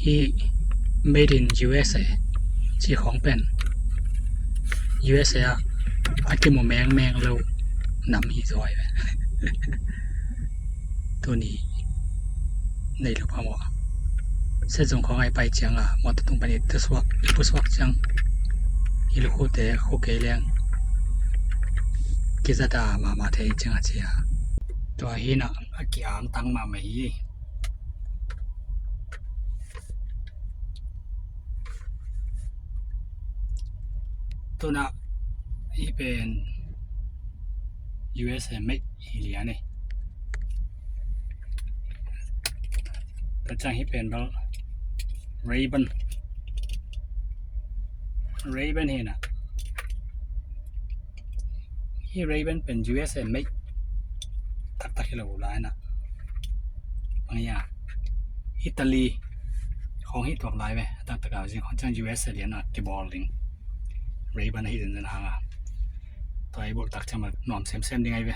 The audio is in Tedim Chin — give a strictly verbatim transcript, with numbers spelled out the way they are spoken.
Hih made in U S A ci khawng pen U S A ah a kimu mengmeng lo nam hi zaw hi ve. Tuni nei lo phamawh. Sezong khawng ai pai ciang a mawtaw tung pan i pusuak, i pusuak ciang i lukhute khu kei leng kizada mahmah thei ciang a cia. Tua hi na a kiam tang mahmah hi. Tuna hih pen U S A made hi lian e. Tua ciang hih pen bel Ray-Ban, Ray-Ban hi na. Hih Ray-Ban pen U S A made taktak hi lo lai na. Bang hiam, Italy khawng hi tuak lai ve. Taktak a zing khawng ciang U S A lian a kibawl ding Ray-Ban ahi zenzen hang a. Tua i bawl tak ciang ma nuam semsem ding ahi ve.